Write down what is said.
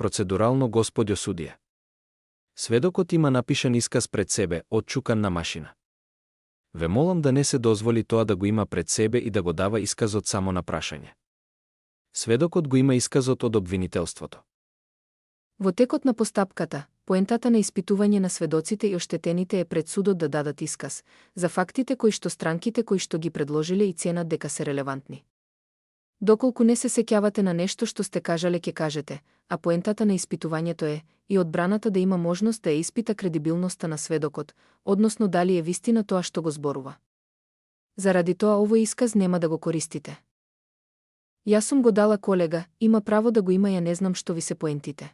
Процедурално господјо судија. Сведокот има напишан исказ пред себе, отчукан на машина. Ве молам да не се дозволи тоа да го има пред себе и да го дава исказот само на прашање. Сведокот го има исказот од обвинителството. Во текот на постапката, поентата на испитување на сведоците и оштетените е пред судот да дадат исказ за фактите кои што странките кои што ги предложиле и ценат дека се релевантни. Доколку не се сеќавате на нешто што сте кажале ќе кажете, а поентата на испитувањето е и одбраната да има можност да ја испита кредибилноста на сведокот, односно дали е вистина тоа што го зборува. Заради тоа овој исказ нема да го користите. Јас сум го дала колега, има право да го има, ја не знам што ви се поентите.